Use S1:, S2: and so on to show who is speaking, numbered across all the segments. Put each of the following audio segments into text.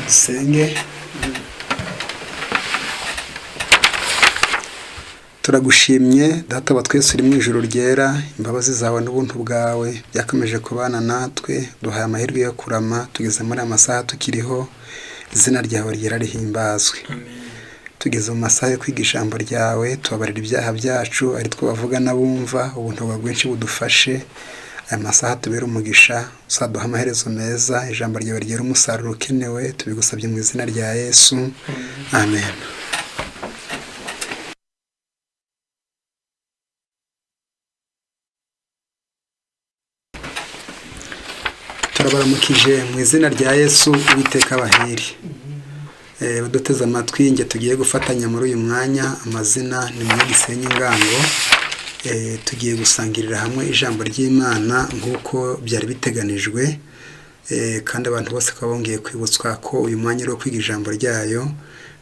S1: Dusenge. Turagushimye Data wa twese uri mu ijuru ryera, imbabazi zawe n'ubuntu bwawe byakomeje kubana natwe, duhaye amahirwe yo kurama tugeze muri aya masaha tukiriho, izina ryawe ryera rihimbazwe. Tugeze mu masaha yo kwiga ijambo ryawe, tubabarira ibyaha byacu, ari two bavuga n'abumva, ubuntu bwawe bwinshi budufashe, aya masaha tubere umugisha, uzaduha amaherezo meza, ijambo ryawe ryera umusaruro ukenewe, tubigusabye mu izina rya Yesu, amen. Turabaramukije mu izina rya Yesu, Uwiteka abahire. Baduteze amatwi nge tugiye gufatanya muri uyu mwanya, amazina ni Munyagisenyi Ngango. Tugiye gusangirira hamwe ijambo ry'Imana nk'uko byari biteganijwe, kandi abantu bose bakaba bongeye kwibutswa ko uyu mwanya ari uwo kwiga ijambo ryayo.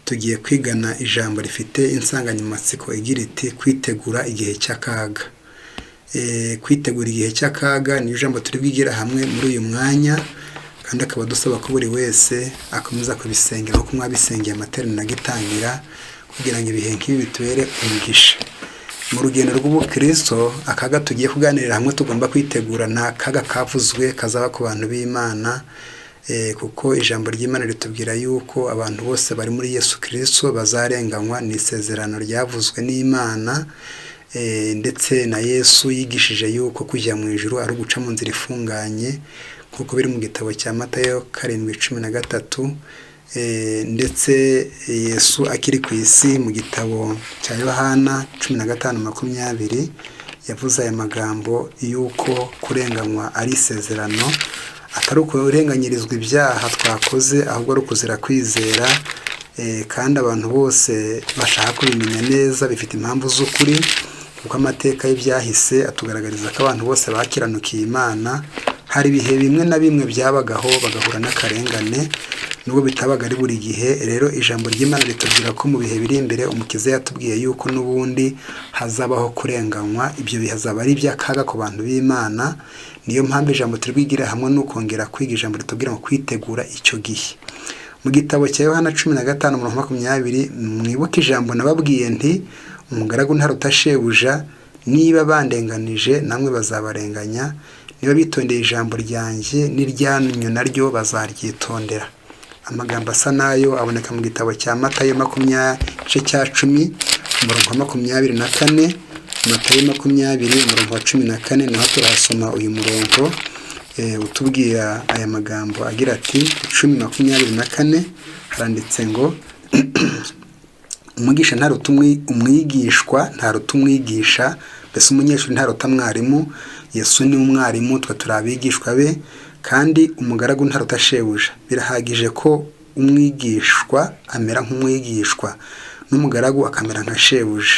S1: Tugiye kwigana ijambo rifite insanganyamatsiko igira iti kwitegura igihe cy'akaga. Kwitegura igihe cy'akaga ni ijambo turi bwigira hamwe muri uyu mwanya, kandi akaba dusaba ko buri wese akomeza kubisengera nk'uko mwabisengeye amateraniro agitangira, kugira ngo ibihe nk'ibi bitubere umugisha. Mu rugendo rw'ubukristo, akaga tugiye kuganirira hamwe tugomba kwitegura ni akaga kavuzwe kazaba ku bantu b'Imana, kuko ijambo ry'Imana ritubwira yuko abantu bose bari muri Yesu Kristo bazarenganywa. Ni isezerano ryavuzwe n'Imana, ndetse na Yesu yigishije yuko kujya mu ijuru ari uguca mu nzira ifunganye, nk'uko biri mu gitabo cya Matayo 7:13. Ndetse Yesu akiri ku isi mu gitabo cya Yohana 15:20 yavuze aya magambo yuko kurenganywa ari isezerano, atari ukurenganyirizwa ibyaha twakoze, ahubwo ari ukuzira kwizera. Kandi abantu bose bashaka kubimenya neza bifite impamvu z'ukuri, kuko amateka y'ibyahise atugaragariza ko abantu bose bakiranukiye Imana, hari ibihe bimwe na bimwe byabagaho bagahura n'akarengane, nubwo bitabaga ari buri gihe. Rero ijambo ry'Imana ritubwira ko mu bihe biri imbere Umukiza yatubwiye yuko n'ubundi hazabaho kurenganywa, ibyo bihe hazaba ari iby'akaga ku bantu b'Imana. Niyo mpamvu ijambo turi bwigire hamwe ni ukongera kwiga ijambo ritubwira ngo kwitegura icyo gihe. Mu gitabo cya Yohana 15:20, mwibuke ijambo nababwiye nti umugaragu ntaruta shebuja, niba bandenganije namwe bazabarenganya, niba bitondeye ijambo ryanjye n'iryanyu naryo bazaryitondera. Amagambo asa nayo aboneka mu gitabo cya Matayo 10:24, Matayo 20:14, naho turahasoma uyu murongo utubwira aya magambo agira ati 10:24, haranditse ngo umwigisha ntaruta umwigishwa, ntaruta umwigisha, mbese umunyeshuri ntaruta mwarimu. Yesu ni umwarimu, twe turi abigishwa be, kandi umugaragu ntaruta shebuja. Birahagije ko umwigishwa amera nk'umwigishwa, n'umugaragu akamera nka shebuja.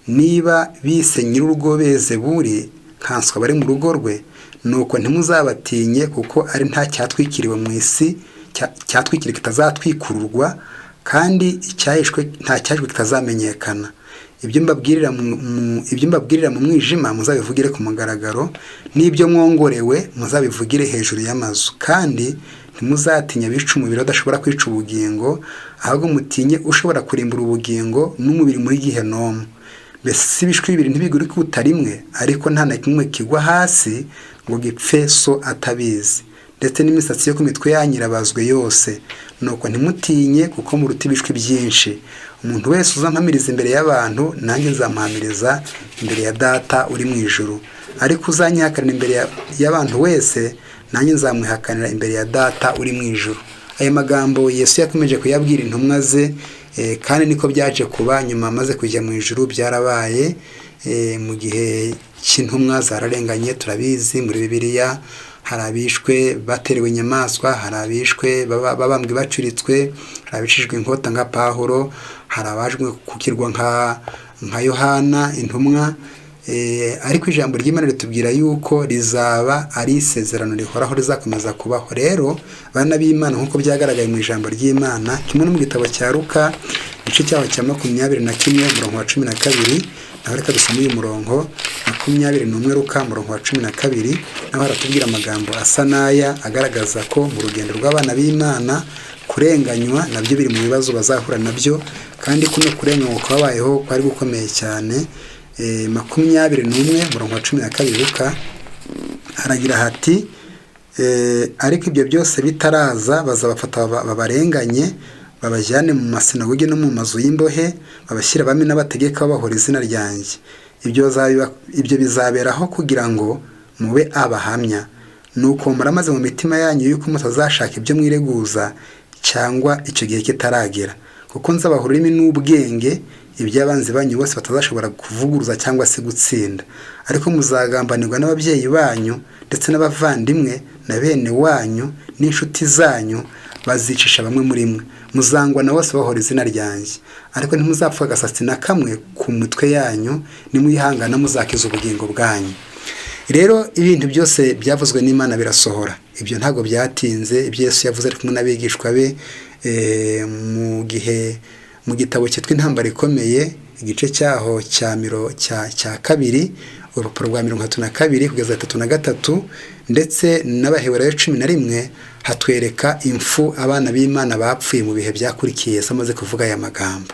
S1: Niba bise nyir'urugo Bezebuli, nkanswe abari mu rugo rwe, nuko ntimuzabatinye, kuko ari nta cyatwikiriwe mu isi cyatwikiriwe kitazatwikururwa, kandi icyahishwe nta cyahishwe kitazamenyekana. Ibyo mbabwirira mu mwijima muzabivugire ku mugaragaro, n'ibyo mwongorewe muzabivugire hejuru y'amazu. Kandi ntimuzatinya abica umubiri badashobora kwica ubugingo, ahubwo mutinye ushobora kurimbura ubugingo n'umubiri muri gihenomu. Mbese ibishwi bibiri ntibigura ikuta rimwe, ariko nta na kimwe kigwa hasi ngo gipfe so atabizi. Ndetse n'imisatsi yo ku mitwe yanyu irabazwe yose. Nuko ntimutinye, kuko muruta ibishwi byinshi. Umuntu wese uzampamiriza imbere y'abantu, nanjye nzamuhamiriza imbere ya Data uri mu ijuru. Ariko uzanyihakanira imbere y'abantu wese, nanjye nzamwihakanira imbere ya Data uri mu ijuru. Aya magambo Yesu yakomeje kuyabwira intumwa ze, kandi niko byaje kuba nyuma amaze kujya mu ijuru. Byarabaye mu gihe cy'intumwa zararenganye, turabizi muri Bibiliya. Hari abishwe baterewe inyamaswa, hari abishwe babambwe bacuritswe, hari abicishijwe inkota nka Pawulo, hari abajwe kukirwa nka Yohana intumwa. Ariko ijambo ry'Imana ritubwira yuko rizaba ari isezerano rihoraho, rizakomeza kubaho. Rero bana b'Imana, nk'uko byagaragaye mu ijambo ry'Imana, kimwe no mu gitabo cya Luka igice cyaho cya 21:12, naho reka dusome uyu murongo 21 Luka 12, naho haratubwira amagambo asa n'aya agaragaza ko mu rugendo rw'abana b'Imana kurenganywa bizaba. Kurenganywa nabyo biri mu bibazo bazahura nabyo, kandi kuno kurenganywa kwabayeho kwari gukomeye cyane. 21 umurongo wa 12 Luka haragira hati: ariko ibyo byose bitaraza bazabafata babarenganye, babajyane mu masinagogi no mu mazu y'imbohe, babashyire abami n'abategeka babahora izina ryanjye. Ibyo bizaberaho kugira ngo mube abahamya. Nuko muramaze mu mitima yanyu yuko mutazashaka ibyo mwireguza cyangwa icyo gihe kitaragera, kuko nzabaha ururimi n'ubwenge iby'abanzi banyu bose batazashobora kuvuguruza cyangwa se gutsinda. Ariko muzagambanirwa n'ababyeyi banyu ndetse n'abavandimwe na bene wanyu n'inshuti zanyu, bazicisha bamwe muri mwe. Muzangwa na bose bahora izina ryanjye, ariko ntimuzapfa agasatsi na kamwe ku mitwe yanyu. Nimwihangana muzakiza ubugingo bwanyu. Rero ibintu byose byavuzwe n'Imana birasohora. Ibyo ntabwo byatinze. Ibyo Yesu yavuze ari kumwe n'abigishwa be mu gihe mu gitabo cyitwa Intambara Ikomeye, igice cyaho cya 2, urupapuro rwa 32 kugeza 33, ndetse n'Abaheburayo 11, hatwereka impfu abana b'Imana bapfuye mu bihe byakurikiye Yesu amaze kuvuga aya magambo.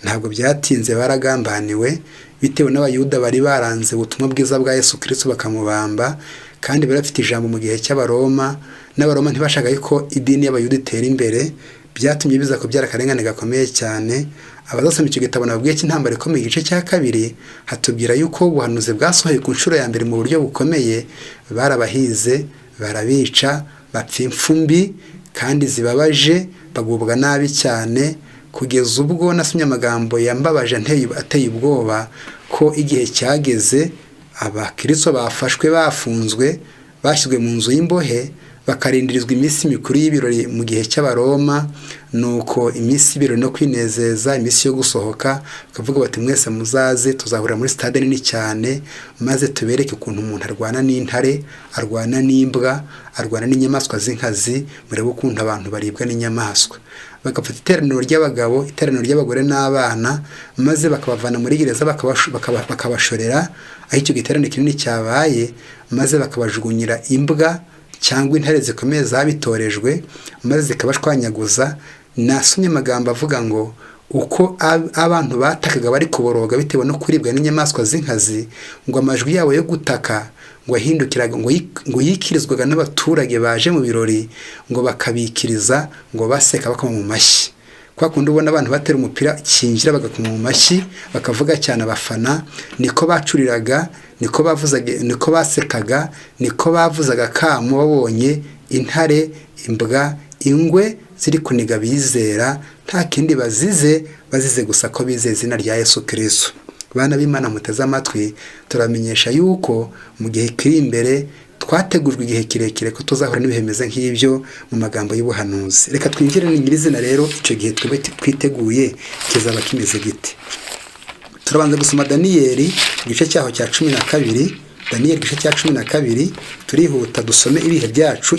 S1: Ntabwo byatinze, baragambaniwe bitewe n'Abayuda bari baranze ubutumwa bwiza bwa Yesu Kristo bakamubamba, kandi bari bafite ijambo mu gihe cy'Abaroma, n'Abaroma ntibashaka ko idini y'Abayuda itera imbere. Byatumye biza kubyara akarengane gakomeye cyane. Abazasoma icyo gitabo nababwiye cy'Intambara Ikomeye, igice cya 2, hatubwira yuko ubuhanuzi bwasohoye ku nshuro ya mbere mu buryo bukomeye. Barabahize, barabica, bapfa impfu mbi kandi zibabaje, bagubwa nabi cyane, kugeza ubwo nasomye amagambo yambabaje ateye ubwoba, ko igihe cyageze abakristo bafashwe, bafunzwe, bashyizwe mu nzu y'imbohe, bakarindirizwa iminsi mikuru y'ibirori mu gihe cy'Abaroma. Nuko iminsi y'ibirori no kwinezeza, iminsi yo gusohoka, bakavuga bati: mwese muzaze, tuzahurira muri stade nini cyane, maze tubereke ukuntu umuntu arwana n'intare, arwana n'imbwa, arwana n'inyamaswa z'inkazi, murebe ukuntu abantu baribwa n'inyamaswa. Bagafata iteraniro ry'abagabo, iteraniro ry'abagore n'abana, maze bakabavana muri gereza, bakabashorera aho icyo giterane kinini cyabaye, maze bakabajugunyira imbwa cyangwa intare zikomeye zabitorejwe, maze zikabashwanyaguza. Nasomye amagambo avuga ngo uko abantu batakaga bari kuboroga bitewe no kuribwa n'inyamaswa z'inkazi, ngo amajwi yabo yo gutaka ngo ahindukiraga, ngo yikirizwaga n'abaturage baje mu birori, ngo bakabikiriza, ngo baseka, bakoma mu mashyi, kwa kundi ubona abantu batera umupira kinjira bagakoma mu mashyi, bakavuga cyane abafana, niko bacuriraga, niko bavuzaga, niko basekaga, niko bavuzaga kamo babonye intare, imbwa, ingwe ziri kuniga bizera, nta kindi bazize, bazize gusa ko bizeye izina rya Yesu Kristo. Bana b'Imana muteze amatwi, turamenyesha yuko mu gihe kiri imbere twategujwe igihe kirekire ko tuzahura n'ibihe bimeze nk'ibyo mu magambo y'ubuhanuzi. Reka twinjire nyirizina rero, icyo gihe twebwe twiteguye kizaba kimeze gite? Turabanza gusoma Daniyeli igice cyaho cya 12. Daniyeli igice cya 12, turihuta dusome ibihe byacu.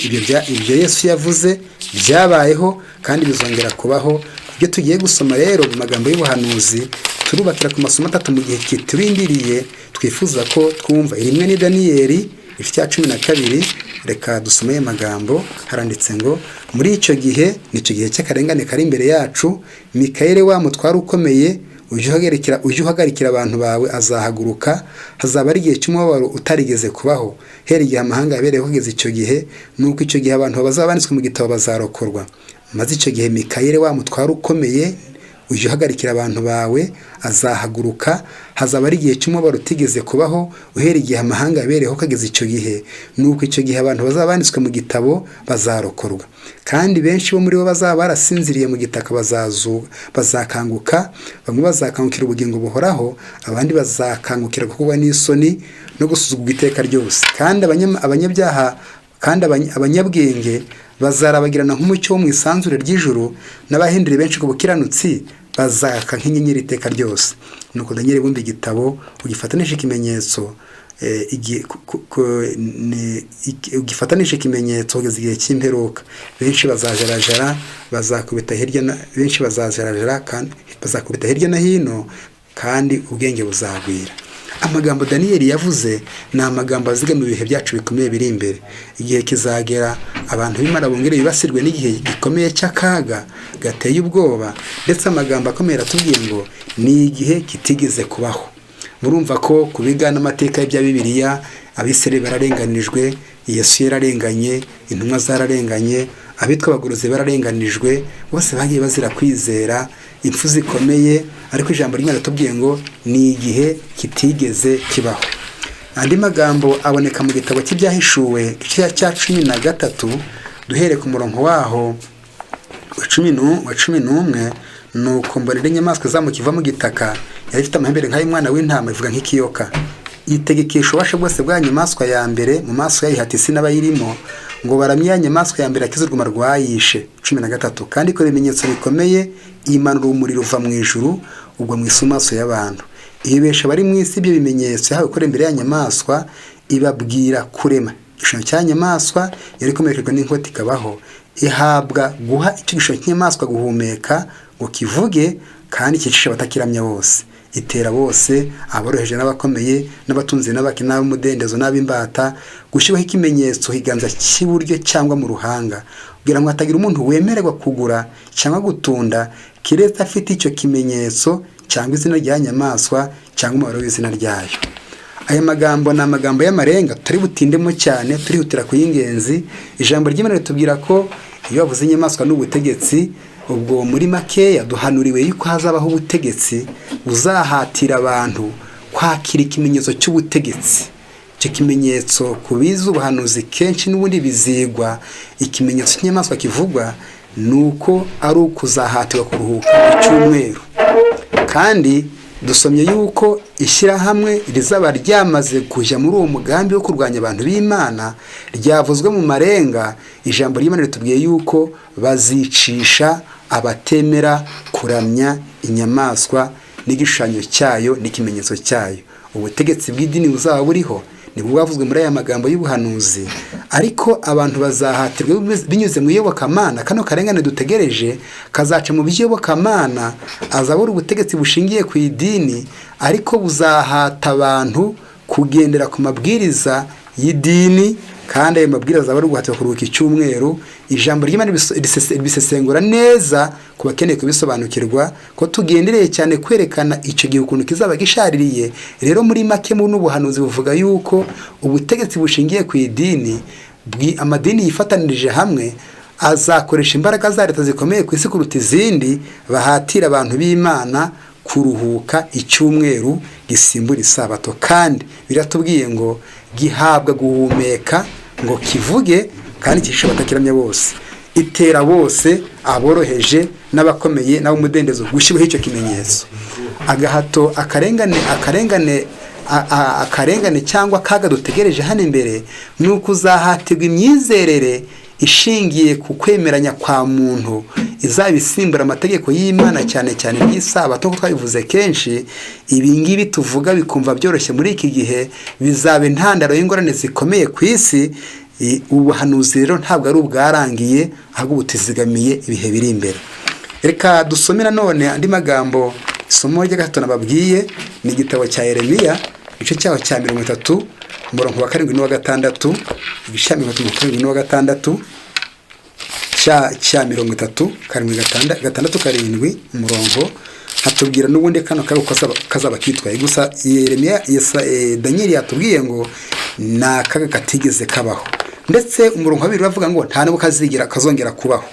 S1: Ibyo Yesu yavuze byabayeho kandi bizongera kubaho. Ibyo tugiye gusoma rero mu magambo y'ubuhanuzi, turubakira ku masomo atatu mu gihe kiturindiriye twifuza ko twumva. Rimwe ni Daniyeli igice cya 12. Reka dusome ayo magambo. Haranditse ngo: muri icyo gihe, nicyo gihe cy'akarengane kari imbere yacu, Mikayeli wa mutware ukomeye ujye uhagarikira abantu bawe azahaguruka. Hazaba ari igihe cy'umubabaro utarigeze kubaho hera igihe amahanga yabereyeho kugeza icyo gihe. Nuko icyo gihe abantu bazaba banditswe mu gitabo bazarokorwa. Maze icyo gihe Mikayeli wa mutware ukomeye ujye uhagarikira abantu bawe azahaguruka. Hazaba ari igihe cy'umubabaro utigeze kubaho uhera igihe amahanga yabereyeho kugeza icyo gihe. Nuko icyo gihe abantu bazaba banditswe mu gitabo bazarokorwa, kandi benshi bo muri bo bazaba barasinziriye mu gitaka bazakanguka. Bamwe bazakangukira ubugingo buhoraho, abandi bazakangukira gukorwa n'isoni no gusuzugurwa iteka ryose. Kandi abanyabyaha, kandi abanyabwenge bazarabagirana nk'umucyo wo mu isanzure ry'ijuru, n'abahindura benshi ku bukiranutsi bazaka nk'inyenyeri iteka ryose. Nuko Daniel bumva igitabo ugifatanisha ikimenyetso kugeza igihe cy'imperuka. Benshi bazajarajara, bazakubita hirya na benshi bazajarajara kandi bazakubita hirya no hino, kandi ubwenge buzagwira. Amagambo Daniyeli yavuze ni amagambo azigama ibihe byacu bikomeye biri imbere. Igihe kizagera abantu b'Imana bongere bibasirwe n'igihe gikomeye cy'akaga gateye ubwoba, ndetse amagambo akomeye aratubwiye ngo ni igihe kitigeze kubaho. Murumva ko kubiga n'amateka y'ibya Bibiliya, Abisirayeli bararenganijwe, Yesu yararenganye, intumwa zararenganye, abitwa abagorozi bararenganijwe, bose bagiye bazira kwizera, impfu zikomeye, ariko ijambo ry'Imana ritubwiye ngo ni igihe kitigeze kibaho. Andi magambo aboneka mu gitabo cy'Ibyahishuwe igice cya 13, duhereye ku murongo waho wa 11: "Nuko mbonera inyamaswa izamuka iva mu gitaka, yari ifite amahembe nk'ay'umwana w'intama, ivuga nk'ikiyoka. Itegekesha ububasha bwose bwa nyamaswa ya mbere, mu maso yayo ihata isi n'abayirimo, ngo baramye ya nyamaswa ya mbere yakize uruguma rwayishe." 13: "Kandi ikora ibimenyetso bikomeye, imanura umuriro uva mu ijuru ugwa mu isi mu maso y'abantu. Ibesha abari mu isi ibyo bimenyetso yahawe gukora imbere ya nyamaswa, ibabwira kurema igishushanyo cya nyamaswa yari ikomerekejwe n'inkota ikabaho. Ihabwa guha icyo gishushanyo cy'inyamaswa guhumeka ngo kivuge, kandi cyicisha abatakiramya bose. Itera bose, aboroheje n'abakomeye, n'abatunzi n'abakene, n'ab'umudendezo n'ab'imbata, gushyiraho ikimenyetso higanza cy'iburyo cyangwa mu ruhanga, kugira ngo hatagira umuntu wemererwa kugura cyangwa gutunda, keretse afite icyo kimenyetso cyangwa izina rya nyamaswa cyangwa umubare w'izina ryayo." Aya magambo ni amagambo y'amarenga turi butindemo cyane, turihutira ku y'ingenzi. Ijambo ry'Imana ritubwira ko iyo bavuze inyamaswa n'ubutegetsi, ubwo muri makeya duhanuriwe yuko hazabaho ubutegetsi buzahatira abantu kwakira ikimenyetso cy'ubutegetsi. Icyo kimenyetso, ku bize ubuhanuzi kenshi n'ubundi bizigwa, ikimenyetso cy'inyamaswa kivugwa ni uko ari ukuzahatirwa kuruhuka icyumweru. Kandi dusomye yuko ishyirahamwe rizaba ryamaze kujya muri uwo mugambi wo kurwanya abantu b'Imana ryavuzwe mu marenga. Ijambo ry'Imana ritubwiye yuko bazicisha abatemera kuramya inyamaswa n'igishushanyo cyayo n'ikimenyetso cyayo. Ubutegetsi bw'idini buzaba buriho nibwo bwavuzwe muri aya magambo y'ubuhanuzi, ariko abantu bazahatirwa binyuze mu iyobokamana. Kano karengane dutegereje kazaca mu by'iyobokamana, azabura ubutegetsi bushingiye ku idini, ariko buzahata abantu kugendera ku mabwiriza y'idini, kandi ayo mabwiriza azaba ari uguhatirwa kuruhuka icyumweru. Ijambo ry'Imana bisesengura neza ku bakeneye kubisobanukirwa, ko tugendereye cyane kwerekana icyo gihe ukuntu kizaba gishaririye. Rero muri make, mu n'ubuhanuzi buvuga yuko ubutegetsi bushingiye ku idini, amadini yifatanirije hamwe, azakoresha imbaraga za leta zikomeye ku isi kuruta izindi, bahatira abantu b'Imana kuruhuka icyumweru gisimbura isabato. Kandi biratubwiye ngo gihabwa guhumeka ngo kivuge, kandi cyicisha abatakiramya bose. Itera bose, aboroheje n'abakomeye n'ab'umudendezo, gushyiraho icyo kimenyetso. Agahato, akarengane cyangwa akaga dutegereje hano imbere ni ukuzahatirwa imyizerere ishingiye ku kwemeranya kwa muntu izaba isimbura amategeko y'Imana, cyane cyane iby'isabato. Nk'uko twabivuze kenshi, ibi ngibi tuvuga bikumva byoroshye muri iki gihe, bizaba intandaro y'ingorane zikomeye ku isi. Ubuhanuzi rero ntabwo ari ubwarangiye, ahubwo butizigamiye ibihe biri imbere. Reka dusome nanone andi magambo. Isomo rya gatatu nababwiye ni igitabo cya Yeremiya, igice cyaho cya 30, umurongo wa 7 n'uwa 6. Igice cya 30, 7 n'uwa 6, cya 30, 7, 6, 7 umurongo, hatubwira n'ubundi kano kaga kazaba kitwaye. Gusa Yeremiya, Daniel yatubwiye ngo ni akaga katigeze kabaho, ndetse umurongo wa 2 uravuga ngo nta nubwo kazigera kazongera kubaho.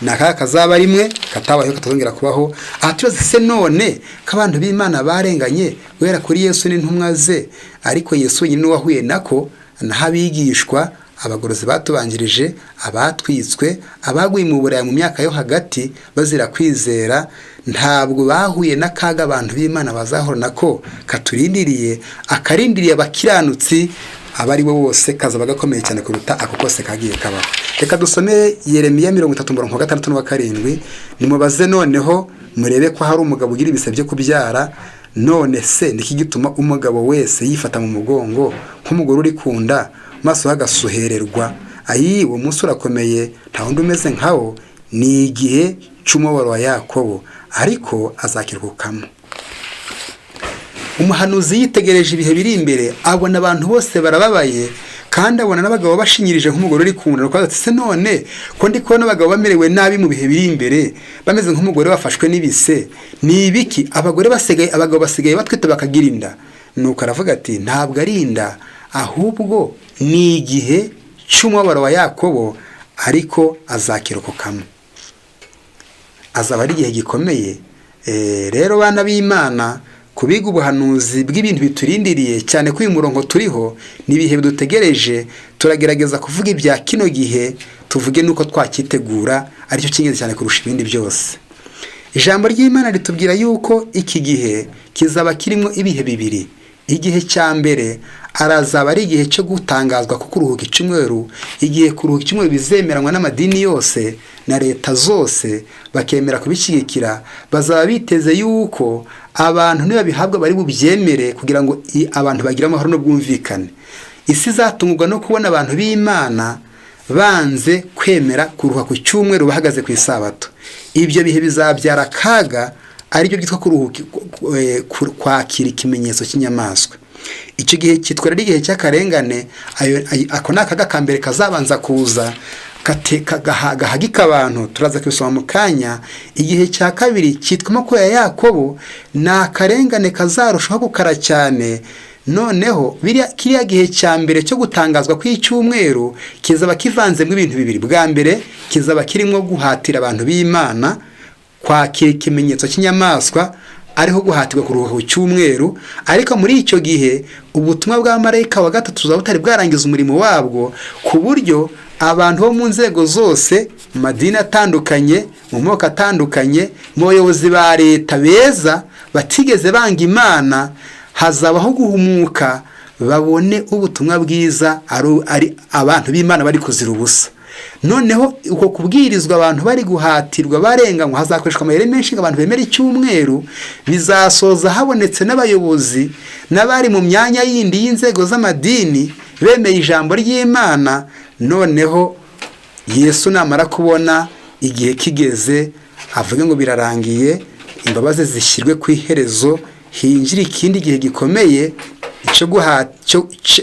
S1: Ni akaga kazaba rimwe, katabayeho, katazongera kubaho. Aha tubaze se none ko abantu b'Imana barenganye guhera kuri Yesu n'intumwa ze, ariko Yesu wenyine niwe wahuye nako, naho abigishwa, abagorozi batubanjirije, abatwitswe, abaguye mu Burayi mu myaka yo hagati bazira kwizera, ntabwo bahuye n'akaga abantu b'Imana bazahura nako katurindiriye? Akarindiriye abakiranutsi aba ari bo bose kazaba gakomeye cyane kuruta ako kose kagiye kabaho. Reka dusome Yeremiya 30, umurongo wa 6 n'uwa 7: "Nimubaze noneho murebe ko hari umugabo ugira ibise byo kubyara. None se niki gituma umugabo wese yifata mu mugongo nk'umugore uri ku nda, maso hagasuhererwa? Ayi, uwo munsi urakomeye, nta wundi umeze nkawo, ni igihe cy'umubabaro wa Yakobo, ariko azakiruhukamo." Umuhanuzi yitegereje ibihe biri imbere, abona abantu bose barababaye, kandi abona n'abagabo bashinyirije nk'umugore uri ku nda. Ati: "Se none ko ndi kubona abagabo bamerewe nabi mu bihe biri imbere, bameze nk'umugore wafashwe n'ibise, ni ibiki? Abagore basigaye, abagabo basigaye batwite bakagira inda." Nuko aravuga ati: "Ntabwo ari inda, ahubwo ni igihe cy'umubabaro wa Yakobo, ariko azakirokokamo." Azaba ari igihe gikomeye. Rero bana b'Imana, kubiga ubuhanuzi bw'ibintu biturindiriye cyane ko uyu murongo turiho n'ibihe bidutegereje, turagerageza kuvuga ibya kino gihe, tuvuge nuko twakitegura, aricyo cy'ingenzi cyane kurusha ibindi byose. Ijambo ry'Imana ritubwira yuko iki gihe kizaba kirimo ibihe bibiri. Igihe cya mbere arazaba ari igihe cyo gutangazwa ko kuruhuka icyumweru, igihe kuruhuka icyumweru bizemeranywa n'amadini yose na leta zose, bakemera kubishyigikira. Bazaba biteze yuko abantu nibabihabwa bari bubyemere, kugira ngo abantu bagire amahoro n'ubwumvikane. Isi izatungurwa no kubona abantu b'Imana banze kwemera kuruha ku cyumweru, bahagaze ku isabato. Ibyo bihe bizabyara akaga, aribyo byitwa kuruhuka, kwakira ikimenyetso cy'inyamaswa. Icyo gihe cyitwa rero igihe cy'akarengane. Ako ni akaga ka mbere kazabanza kuza gahagika abantu, turaza kubisoma mu kanya. Igihe cya kabiri cyitwa amakuba ya Yakobo, ni akarengane kazarushaho gukara cyane. Noneho kiriya gihe cya mbere cyo gutangazwa kw'icyumweru kizaba kivanzemo ibintu bibiri. Bwa mbere kizaba kirimo guhatira abantu b'Imana kwakira ikimenyetso cy'inyamaswa, ariho guhatirwa kuruhuka ku cyumweru. Ariko muri icyo gihe ubutumwa bwa marayika wa gatatu buzaba butari bwarangiza umurimo wabwo, ku buryo abantu bo mu nzego zose, mu madini atandukanye, mu moko atandukanye, mu bayobozi ba leta beza batigeze banga Imana, hazabaho guhumuka, babone ubutumwa bwiza ari abantu b'Imana bari kuzira ubusa. Noneho uko kubwirizwa, abantu bari guhatirwa, barenganywa, hazakoreshwa amayeri menshi ngo abantu bemere icyumweru. Bizasoza habonetse n'abayobozi n'abari mu myanya yindi y'inzego z'amadini bemeye ijambo ry'Imana. Noneho Yesu namara kubona igihe kigeze, avuge ngo birarangiye, imbabazi zishyirwe ku iherezo, hinjire ikindi gihe gikomeye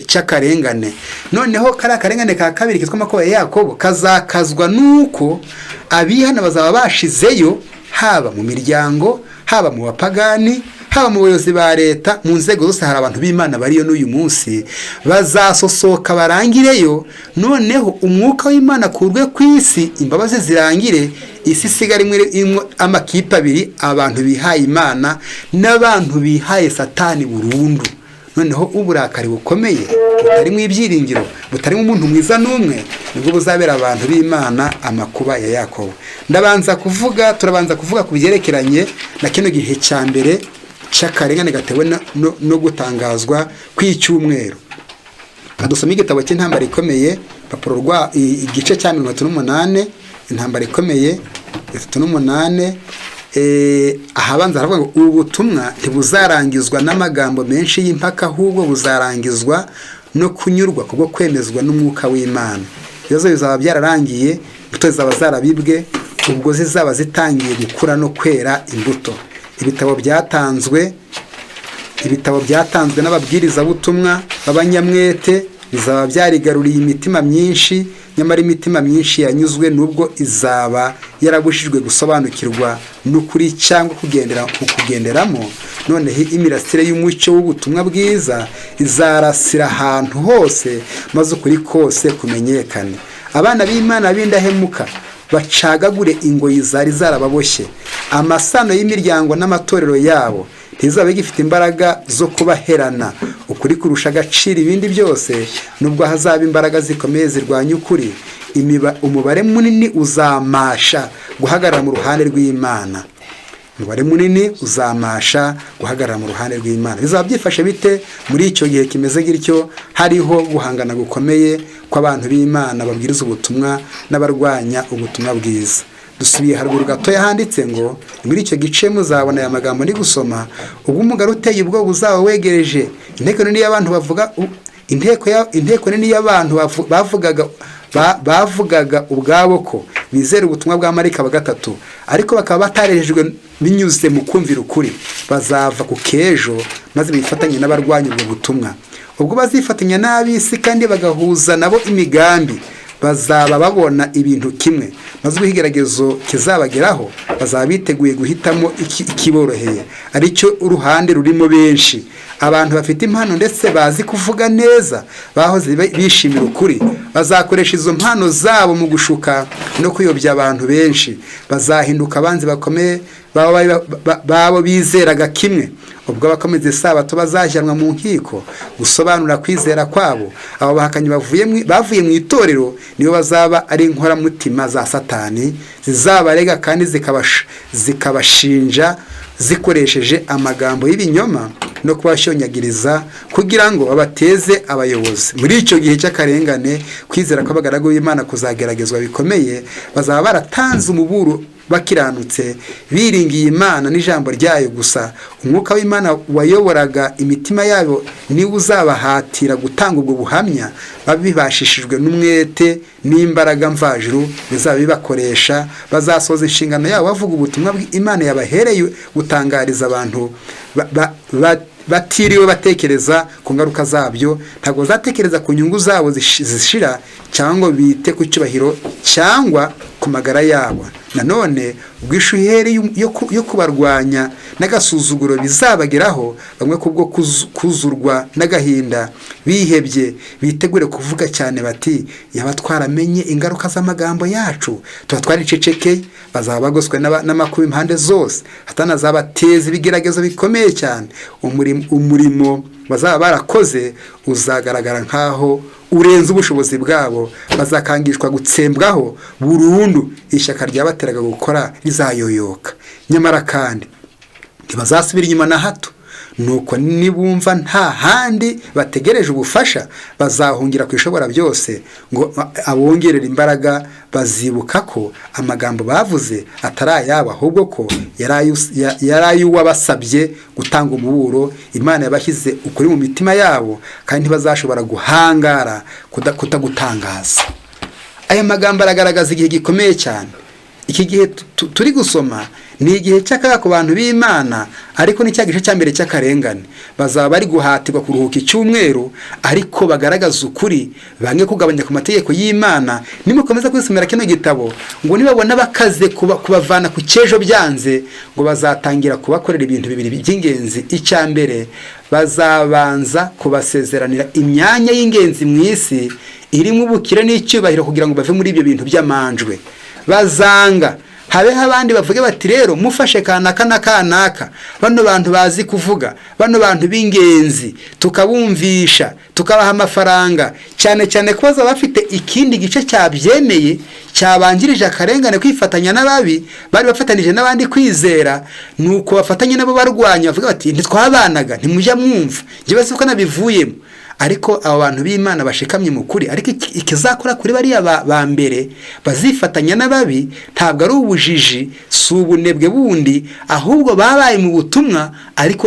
S1: cy'akarengane. Noneho kariya karengane ka kabiri kitwa amakuba ya Yakobo kazakazwa nuko abihana bazaba bashizeyo, haba mu miryango, haba mu bapagani, haba mu bayobozi ba leta, mu nzego zose hari abantu b'Imana bariyo n'uyu munsi, bazasosoka barangireyo. Noneho umwuka w'Imana akurwe ku isi, imbabazi zirangire, isi isigara irimo amakipe abiri: abantu bihaye Imana n'abantu bihaye Satani burundu. Noneho uburakari bukomeye butarimo ibyiringiro, butarimo umuntu mwiza n'umwe, nibwo buzabera abantu b'Imana amakuba ya Yakobo. Ndabanza kuvuga, turabanza kuvuga ku byerekeranye na kino gihe cya mbere cy'akarengane gatewe no gutangazwa kw'icyumweru. Dusome igitabo cy'Intambara Ikomeye, papuro rwa igice cya 38, Intambara Ikomeye 38. Ahabanza haravuga ngo: "Ubu butumwa ntibuzarangizwa n'amagambo menshi y'impaka, ahubwo buzarangizwa no kunyurwa kubwo kwemezwa n'umwuka w'Imana." Ibibazo bizaba byararangiye, imbuto zizaba zarabibwe, ubwo zizaba zitangiye gukura no kwera imbuto. Ibitabo byatanzwe n'ababwirizabutumwa b'abanyamwete bizaba byarigaruriye imitima myinshi. Nyamara imitima myinshi yanyuzwe nubwo izaba yarabujijwe gusobanukirwa n'ukuri cyangwa kugendera kugenderamo. Noneho imirasire y'umucyo w'ubutumwa bwiza izarasira ahantu hose, maze ukuri kose kumenyekane. Abana b'Imana b'indahemuka bacagagure ingoyi zari zarababoshye. Amasano y'imiryango n'amatorero yabo ntizaba igifite imbaraga zo kubaherana. Ukuri kurusha agaciro ibindi byose, nubwo hazaba imbaraga zikomeye zirwanya ukuri, umubare munini uzamasha guhagarara mu ruhande rw'Imana. Umubare munini uzamasha guhagarara mu ruhande rw'Imana. Bizaba byifashe bite muri icyo gihe kimeze gutyo, hariho guhangana gukomeye kw'abantu b'Imana babwiriza ubutumwa n'abarwanya ubutumwa bwiza? Dusubiye haruguru gatoya handitse ngo: "Muri icyo gice muzabona aya magambo ndi gusoma: Ubwo umugabo uteye ubwoba uzaba wegereje, inteko nini y'abantu bavuga, inteko nini y'abantu bavugaga ubwabo ko Bizera ubutumwa bwa marayika wa gatatu, ariko bakaba batarejejwe binyuze mu kumvira ukuri, bazava ku kejo maze bifatanye n'abarwanya ubwo butumwa. Ubwo bazifatanya n'ab'isi kandi bagahuza nabo imigambi, bazaba babona ibintu kimwe, maze ubwo ikigeragezo kizabageraho bazaba biteguye guhitamo ikiboroheye, aricyo uruhande rurimo benshi. Abantu bafite impano ndetse bazi kuvuga neza bahoze bishimira ukuri, bazakoresha izo mpano zabo mu gushuka no kuyobya abantu benshi. Bazahinduka abanzi bakomeye babo bizeraga kimwe. Ubwo abakomeza isabato bazajyanwa mu nkiko gusobanura kwizera kwabo, abo bahakanyi bavuye mu itorero nibo bazaba ari inkoramutima za Satani, zizabarega kandi zikabashinja zikoresheje amagambo y'ibinyoma no kubashonyagiriza kugira ngo babateze abayobozi. Muri icyo gihe cy'akarengane, kwizera kw'abagaragu b'Imana kuzageragezwa bikomeye. Bazaba baratanze umuburo bakiranutse, biringiye Imana n'ijambo ryayo gusa. Umwuka w'Imana wayoboraga imitima yabo niwe uzabahatira gutanga ubwo buhamya, babibashishijwe n'umwete n'imbaraga mvajuru bizaba bibakoresha. Bazasoza inshingano yabo bavuga ubutumwa Imana yabahereye gutangariza abantu batiriwe batekereza ku ngaruka zabyo. Ntabwo bazatekereza ku nyungu zabo zishira, cyangwa bite ku cyubahiro cyangwa ku magara yabo. Nanone ubwishuheri yo kubarwanya n'agasuzuguro bizabageraho bamwe kubwo kuzurwa n'agahinda bihebye, bitegure kuvuga cyane bati: "Yaba twaramenye ingaruka z'amagambo yacu, tuba twaricecekeye." Bazaba bagoswe n'amakuba impande zose. Hatanazabateza ibigeragezo bikomeye cyane. Umurimo bazaba barakoze uzagaragara nk'aho urenze ubushobozi bwabo. Bazakangishwa gutsembwaho burundu. Ishyaka ryabateraga gukora rizayoyoka. Nyamara kandi ntibazasubira inyuma na hato. Nuko nibumva nta handi bategereje ubufasha, bazahungira ku Ishobora byose ngo abongerere imbaraga. Bazibuka ko amagambo bavuze atari ayabo, ahubwo ko yari ay'uwabasabye gutanga umuburo. Imana yabashyize ukuri mu mitima yabo, kandi ntibazashobora guhangara kutagutangaza. Aya magambo aragaragaza igihe gikomeye cyane. Iki gihe turi gusoma ni igihe cy'akaga ku bantu b'Imana, ariko ni cya gice cya mbere cy'akarengane. Bazaba bari guhatirwa kuruhuka icyumweru, ariko bagaragaza ukuri, bange kugabanya ku mategeko y'Imana. Nimukomeza kwisomera kino gitabo, ngo nibabona bakaze kubavana ku cyejo byanze, ngo bazatangira kubakorera ibintu bibiri by'ingenzi. Icya mbere, bazabanza kubasezeranira imyanya y'ingenzi mu isi irimo ubukire n'icyubahiro, kugira ngo bave muri ibyo bintu by'amanjwe. Bazanga habeho abandi bavuge bati: "Rero mufashe kanaka na kanaka, bano bantu bazi kuvuga, bano bantu b'ingenzi, tukabumvisha, tukabaha amafaranga," cyane cyane ko bazaba bafite ikindi gice cyabyemeye cyabanjirije akarengane, kwifatanya n'ababi bari bafatanije n'abandi kwizera. Nuko bafatanye nabo barwanya, bavuga bati: "Ntitwabanaga, ntimujya mwumva, njyewe si uko nabivuyemo." Ariko abo bantu b'Imana bashikamye mu kuri, ariko ikizakora kuri bariya ba mbere bazifatanya n'ababi ntabwo ari ubujiji, si ubunebwe bundi, ahubwo babaye mu butumwa ariko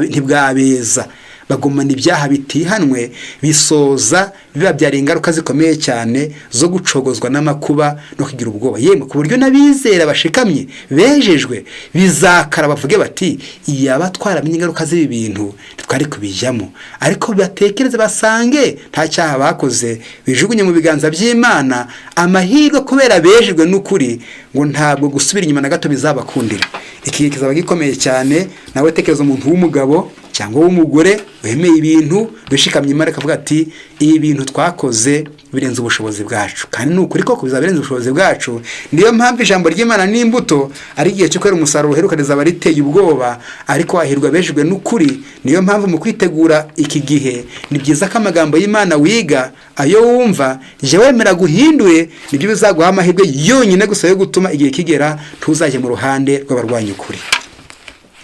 S1: ntibwabeza, bagumana ibyaha bitihanwe, bisoza bibabyara ingaruka zikomeye cyane zo gucogozwa n'amakuba no kugira ubwoba, yemwe ku buryo n'abizera bashikamye bejejwe bizakara, bavuge bati: "Iyaba twaramenye ingaruka z'ibi bintu ntitwari kubijyamo." Ariko batekereze basange nta cyaha bakoze, bijugunye mu biganza by'Imana. Amahirwe, kubera bejejwe n'ukuri, ngo ntabwo gusubira inyuma na gato bizabakundira. Iki gihe kizaba gikomeye cyane. Nawe tekereza umuntu w'umugabo cyangwa w'umugore wemeye ibintu bishikamye Imana, akavuga ati: "Ibi bintu twakoze birenze ubushobozi bwacu." Kandi ni ukuri koko bizaba birenze ubushobozi bwacu. Niyo mpamvu ijambo ry'Imana n'imbuto ari igihe cyo kwera umusaruro uheruka rizaba riteye ubwoba, ariko hahirwa bejejwe n'ukuri. Niyo mpamvu mu kwitegura iki gihe ni byiza ko amagambo y'Imana wiga, ayo wumva, jya wemera guhindure. Nibyo bizaguha amahirwe yonyine gusa yo gutuma igihe kigera ntuzajye mu ruhande rw'abarwanya ukuri.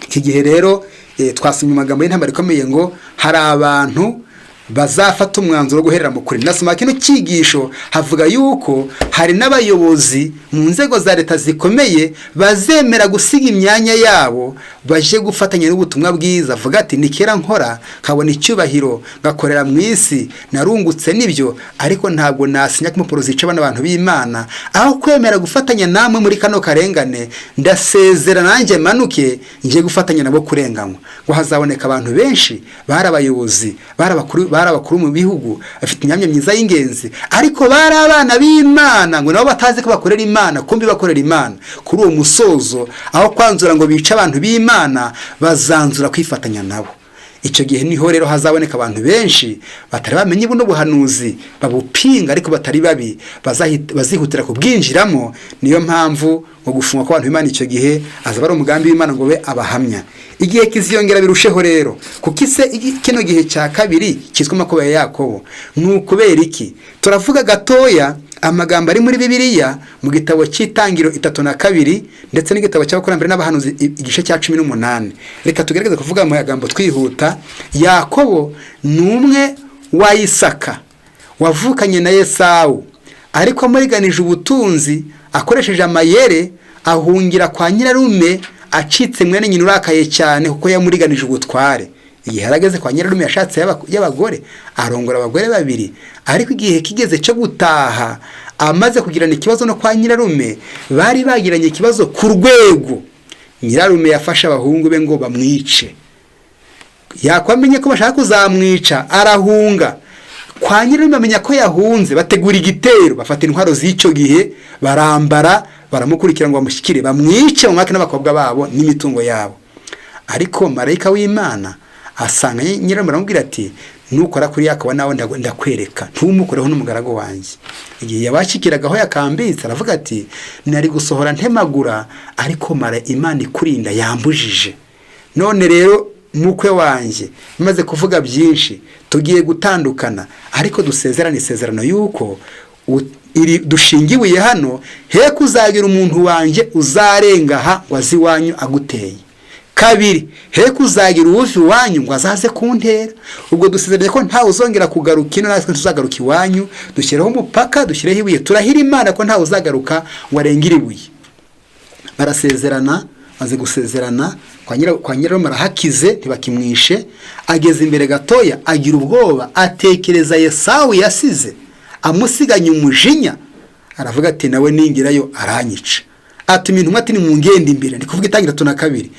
S1: Iki gihe rero twasomye amagambo y'intambara ikomeye, ngo hari abantu Bazafata umwanzuro wo guherera mu kuri. Nasoma kino cyigisho havuga yuko hari n'abayobozi mu nzego za leta zikomeye bazemera gusiga imyanya yabo baje gufatanya n'ubutumwa bwiza. Avuga ati: "Ni kera nkora nkabona icyubahiro, ngakorera mu isi, narungutse nibyo, ariko ntabwo nasinya ko impapuro zica bano bantu b'Imana. Aho kwemera gufatanya namwe muri kano karengane, ndasezera nanjye manuke ngiye gufatanya nabo kurenganywa." Ngo hazaboneka abantu benshi bari abayobozi, bari abakuru mu bihugu, bafite imyanya myiza y'ingenzi, ariko bari abana b'Imana, ngo nabo batazi ko bakorera Imana, kumbi bakorera Imana. Kuri uwo musozo, aho kwanzura ngo bice abantu b'Imana, bazanzura kwifatanya nabo. Icyo gihe niho rero hazaboneka abantu benshi batari bamenye buno buhanuzi, babupinga ariko batari babi, bazihutira kubwinjiramo. Niyo mpamvu ngo gufungwa kw'abantu b'Imana icyo gihe azaba ari umugambi w'Imana ngo be abahamya. Igihe kiziyongera birusheho rero. Kuko ise kino gihe cya kabiri cyitwa amakuba ya Yakobo ni ukubera iki? Turavuga gatoya amagambo ari muri Bibiliya mu gitabo cy'Itangiro 32, ndetse n'igitabo cy'Abakurambere n'Abahanuzi, igice cya 18. Reka tugerageze kuvuga mu magambo twihuta. Yakobo ni umwe wa Isaka wavukanye na Esawu, ariko amuriganije ubutunzi akoresheje amayere, ahungira kwa nyirarume acitse mwene nyina urakaye cyane kuko yamuriganije ubutware. Igihe yarageze kwa nyirarume, yashatse y'abagore, arongora abagore babiri. Ariko igihe kigeze cyo gutaha, amaze kugirana ikibazo no kwa nyirarume, bari bagiranye ikibazo ku rwego nyirarume yafashe abahungu be ngo bamwice. Yakwamenye ko bashaka kuzamwica, arahunga kwa nyirarume. Amenya ko yahunze, bategura igitero, bafata intwaro z'icyo gihe, barambara, baramukurikira ngo bamushyikire, bamwice mu mwaka n'abakobwa babo n'imitungo yabo. Ariko marayika w'Imana asanga nyirarume, aramubwira ati: "Nukora kuri Yakobo nawe ndakwereka, ntumukoreho n'umugaragu wanjye." Igihe yabashyikiraga aho yakambitse, aravuga ati: "Nari gusohora ntemagura, ariko mara Imana ikurinda yambujije. None rero mukwe wanjye, maze kuvuga byinshi, tugiye gutandukana, ariko dusezerane isezerano yuko iri dushinga ibuye hano, he kuzagira umuntu wanjye uzarenga aha ngo aze iwanyu aguteye. Kabiri, he kuzagira uwuva iwanyu ngo azaze kuntera. Ubwo dusezeranye ko ntawe uzongera kugaruka ino, natwe tuzagaruka iwanyu. Dushyireho umupaka, dushyireho ibuye, turahire Imana ko ntawe uzagaruka ngo arengere ibuye." Barasezerana. Maze gusezerana, kwa nyirarume arahakize, ntibakimwishe. Ageze imbere gatoya agira ubwoba, atekereza Esawu yasize amusiganye umujinya, aravuga ati: "Nawe ningirayo aranyica." Atuma intumwa ati: "Nimungende imbere." Ndi kuvuga Itangira 32.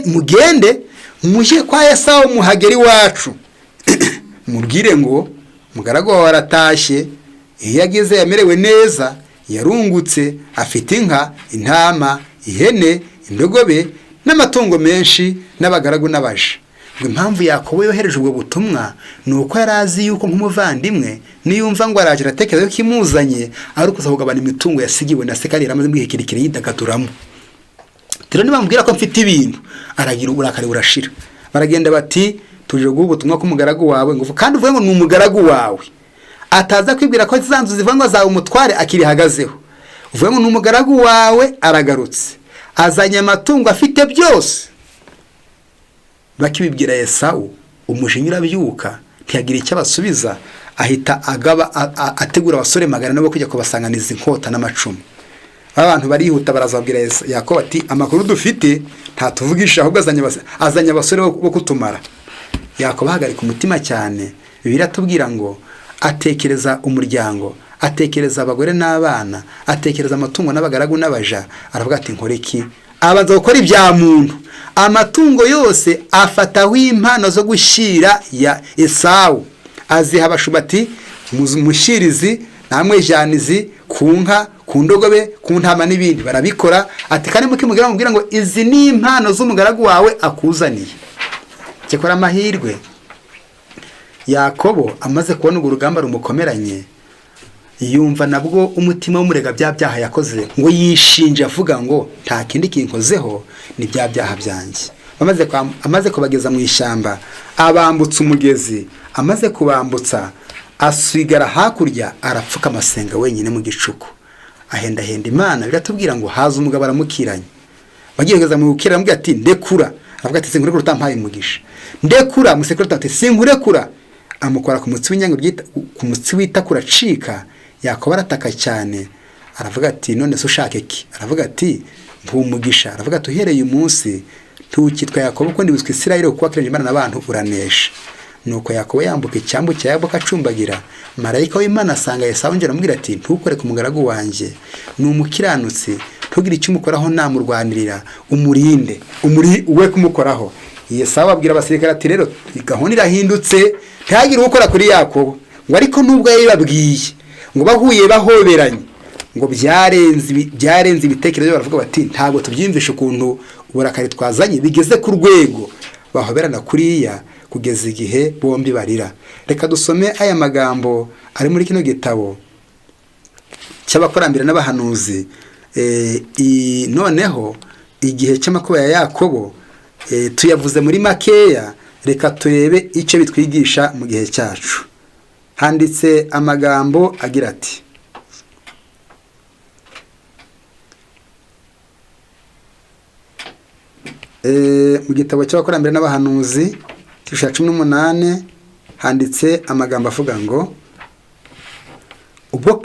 S1: "Mugende mujye kwa Esawu, muhagere iwacu, mubwire ngo mugaragu wawe aratashye. Iyo ageze yamerewe neza, yarungutse, afite inka, intama, ihene, indogobe n'amatungo menshi, n'abagaragu n'abaja." Ngo impamvu Yakobo yohereje ubwo butumwa ni uko yari azi yuko nk'umuvandimwe niyumva ngo araje, aratekereza ko imuzanye ari ukuza kugabana imitungo yasigiwe na se, kandi yari amaze igihe kirekire yidagaduramo. Rero nibamubwira ko mfite ibintu, aragira uburakari burashira. Baragenda bati: "Tuje guha ubutumwa k'umugaragu wawe, ngo kandi uvuge ngo ni umugaragu wawe, ataza kwibwira ko za nzu zivuga ngo azaba umutware akirihagazeho. Uvuge ngo ni umugaragu wawe aragarutse, azanye amatungo afite byose." Bakibibwira Esawu, umujinya urabyuka, ntiyagira icyo abasubiza, ahita agaba ategura abasore 400 bo kujya kubasanganiza inkota n'amacumu. Abantu barihuta, barazabwira Yakobo ati: "Amakuru dufite ntatuvugisha, ahubwo azanye abasore bo kutumara." Yakobo ahagarika umutima cyane. Bibiliya atubwira ngo atekereza umuryango, atekereza abagore n'abana, atekereza amatungo n'abagaragu n'abaja, aravuga ati: "Nkore iki?" Abanza gukora ibya muntu, amatungo yose afataho impano zo gushyira ya Esawu, aziha abashumba ati: "Mushyirizi namwe janizi ku nka, ku ndogobe, ku ntama n'ibindi." Barabikora. Ati: "Kandi mukimubwira, mubwira ngo izi ni impano z'umugaragu wawe akuzaniye." Cyakora amahirwe, Yakobo amaze kubona urwo rugamba rumukomeranye, yumva nabwo umutima w'umurega bya byaha yakoze, ngo yishinja avuga ngo: "Nta kindi kinkozeho, ni bya byaha byanjye." Amaze kubageza mu ishyamba, abambutsa umugezi, amaze kubambutsa asigara hakurya, arapfuka, amasenga wenyine mu gicuku, ahendahenda Imana. Biratubwira ngo haza umugabo aramukiranye. Bagiye kugeza mu bukira, aramubwira ati: "Ndekura." Aravuga ati: "Sinkurekura utampaye umugisha. Ndekura." Musekura ati: "Sinkurekura." Amukora ku mutsi w'inyange ku mutsi w'itako uracika. Yakobo arataka cyane, aravuga ati: "None se ushaka iki?" Aravuga ati: "Mpumugisha." Aravuga ati: "Uhereye umunsi ntukitwa Yakobo ukundi, witwa Isirayeli, kuko wakiranye Imana n'abantu uranesha." Nuko Yakobo yambuka icyambu cya Yaboka acumbagira. Marayika w'Imana asanga Esawu, aramubwira ati: "Ntukore ku mugaragu wanjye, ni umukiranutsi, ntugire icyo umukoraho, namurwanirira, umurinde umuri we kumukoraho." Esawu abwira abasirikare ati: "Rero gahunda irahindutse, ntihagire ukora kuri Yakobo." Ngo ariko nubwo yabibabwiye, ngo bahuye bahoberanye, ngo byarenze ibitekerezo. Baravuga bati: "Ntabwo tubyiyumvisha ukuntu uburakari twazanye bigeze ku rwego bahoberana kuriya," kugeza igihe bombi barira. Reka dusome aya magambo ari muri kino gitabo cy'Abakurambere n'Abahanuzi. Noneho igihe cy'amakuba ya Yakobo tuyavuze muri makeya, reka turebe icyo bitwigisha mu gihe cyacu. Handitse amagambo agira ati: Mu gitabo cy'Abakurambere n'Abahanuzi cya 18, handitse amagambo avuga ngo ubwo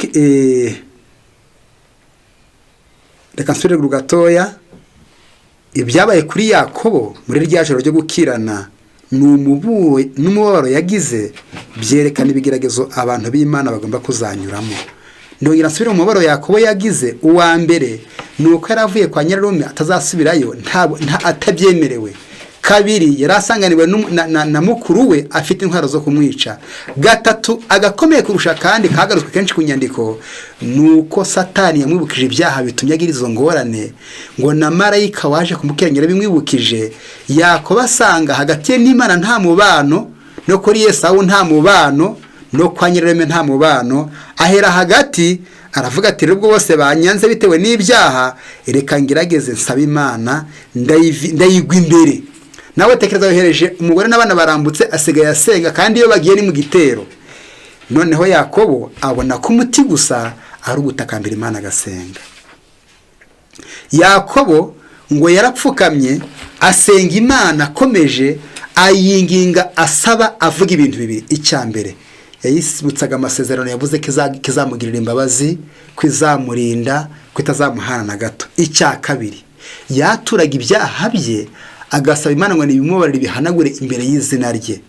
S1: reka nsubire ruguru gatoya. Ibyabaye kuri Yakobo muri rya joro ryo gukirana n'umubabaro yagize byerekana ibigeragezo abantu b'Imana bagomba kuzanyuramo. Ndongera nsubire mu mubabaro Yakobo yagize. Uwa mbere ni uko yari avuye kwa nyirarume, atazasubirayo atabyemerewe. Kabiri, yari asanganiwe na mukuru we afite intwaro zo kumwica. Gatatu, agakomeye kurusha kandi kagarutswe kenshi ku nyandiko, ni uko Satani yamwibukije ibyaha bitumye agira izo ngorane, ngo na marayika waje kumukengera bimwibukije. Yakobo asanga hagati ye n'Imana nta mubano, no kuri Esawu nta mubano, no kwa nyirarume nta mubano. Ahera hagati, aravuga ati: "Rero ubwo bose banyanze bitewe n'ibyaha, reka ngerageze nsabe Imana, ndayigwa imbere." Nawe tekereza, yohereje umugore n'abana barambutse, asigaye asenga, kandi iyo bagiye ni mu gitero. Noneho Yakobo abona ko umuti gusa ari ugutakambira Imana, agasenga. Yakobo ngo yarapfukamye, asenga Imana akomeje, ayinginga, asaba, avuga ibintu bibiri. Icya mbere, yayibutsaga amasezerano yavuze ko izamugirira imbabazi, ko izamurinda, ko itazamuhana na gato. Icya kabiri, yaturaga ibyaha bye, agasaba Imana ngo nibimubabarire, bihanagure imbere y'izina rye.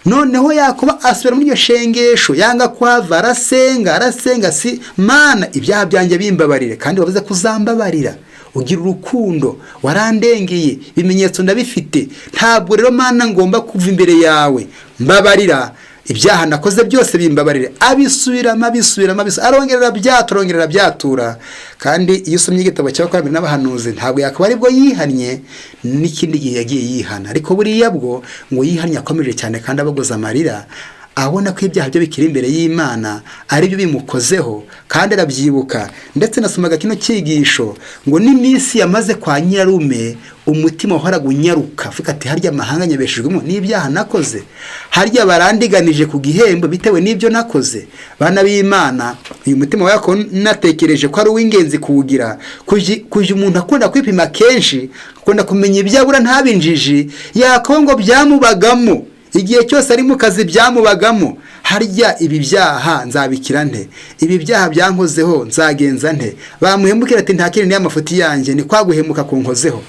S1: Noneho Yakobo asubira muri iryo shengesho, yanga kuhava, arasenga, arasenga: "Si Mana, ibyaha byanjye bimbabarire, kandi wavuze ko uzambabarira, ugira urukundo, warandengeye, ibimenyetso ndabifite. Ntabwo rero Mana ngomba kuva imbere yawe, mbabarira ibyaha nakoze byose, bimbabarire." Abisubiramo, abisubiramo, arongera arabyatura, arongera arabyatura. Kandi iyo usomye igitabo cy'Abakurambere n'Abahanuzi, ntabwo yakaba aribwo yihannye, n'ikindi gihe yagiye yihana, ariko buriya bwo ngo yihannye akomeje cyane kandi abagoza amarira, abona ko ibyaha bye bikiri imbere y'Imana, aribyo bimukozeho, kandi arabyibuka. Ndetse nasomaga kino cyigisho, ngo n'iminsi yamaze kwa nyirarume umutima wahoraga unyaruka, avuga ati: "Harya amahanga nyabeshejwemo n'ibyaha nakoze? Harya barandiganije ku gihembo bitewe n'ibyo nakoze?" Bana b'Imana, uyu mutima wa Yakobo natekereje ko ari uw'ingenzi kuwugira, kujya umuntu akunda kwipima kenshi, akunda kumenya ibyo abura, ntabinjiji. Yakobo ngo byamubagamo igihe cyose ari mu kazi, byamubagamo: "Harya ibi byaha nzabikira nte? Ibi byaha byankozeho nzagenza nte?" Bamuhemukira ati: "Nta kindi, niyo amafuti yanjye, ni kwa guhemuka kunkozeho."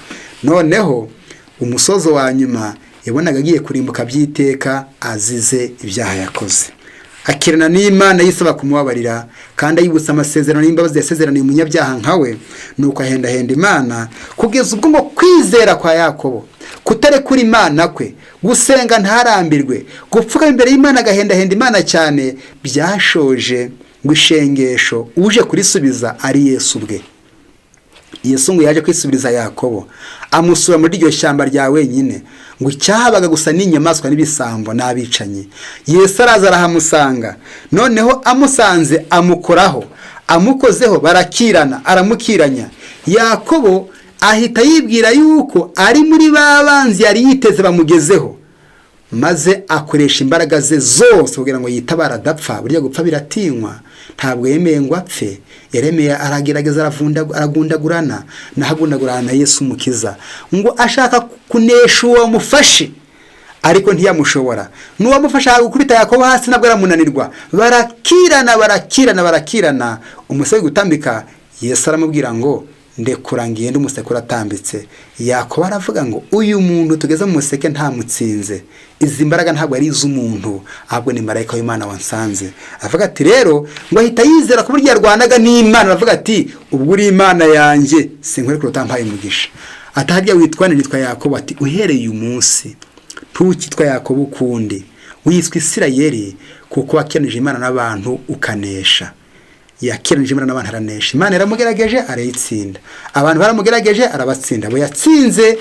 S1: Noneho umusozo wa nyuma, yabonaga agiye kurimbuka by'iteka azize ibyaha yakoze. Akirana n'Imana, yisaba kumubabarira, kandi ayibutsa amasezerano y'imbabazi yasezeraniye umunyabyaha nka we. Nuko ahendahenda Imana, kugeza ubwo ngo kwizera kwa Yakobo, kutarekura Imana kwe, gusenga ntarambirwe, gupfuka imbere y'Imana, agahendahenda Imana cyane, byashoje ngo ishengesho uje kurisubiza ari Yesu ubwe. Yesu ngo yaje kwisubiriza Yakobo, amusura muri iryo shyamba rya wenyine, ngo icyahabaga gusa n'inyamaswa n'ibisambo n'abicanyi. Yesu araza arahamusanga. Noneho amusanze amukoraho, amukozeho barakirana, aramukiranya. Yakobo ahita yibwira yuko ari muri ba banzi yari yiteze bamugezeho, maze akoresha imbaraga ze zose kugira ngo yitabare adapfa. Burya gupfa biratinywa. Ntabwo yemeye ngo apfe, yaremeye, aragerageza, aragundagurana, nahagundagurana na Yesu Umukiza, ngo ashaka kunesha uwo mufashe. Ariko ntiyamushobora. N'uwamufasha gukubita Yakobo hasi nabwo aramunanirwa. Barakirana, barakirana, barakirana, umuseke gutambika. Yesu aramubwira ngo: "Ndekura ngende." Umuseke uratambitse. Yakobo aravuga ngo: "Uyu muntu tugeze mu museke ntamutsinze. Izi mbaraga ntabwo ari iz'umuntu, ahubwo ni marayika w'Imana wansanze." Avuga ati rero ngo ahita yizera ku buryo yarwanaga n'Imana. Aravuga ati: "Ubwo uri Imana yanjye, sinkurekure utampaye umugisha." Ataharya witwa? "Nitwa Yakobo." Ati: "Uhereye uyu munsi ntukitwa Yakobo ukundi, wiswe Isirayeli, kuko wakiranije Imana n'abantu ukanesha." Yakiranije Imana n'abantu aranesha. Imana yaramugerageje arayitsinda, abantu baramugerageje arabatsinda. Abo yatsinze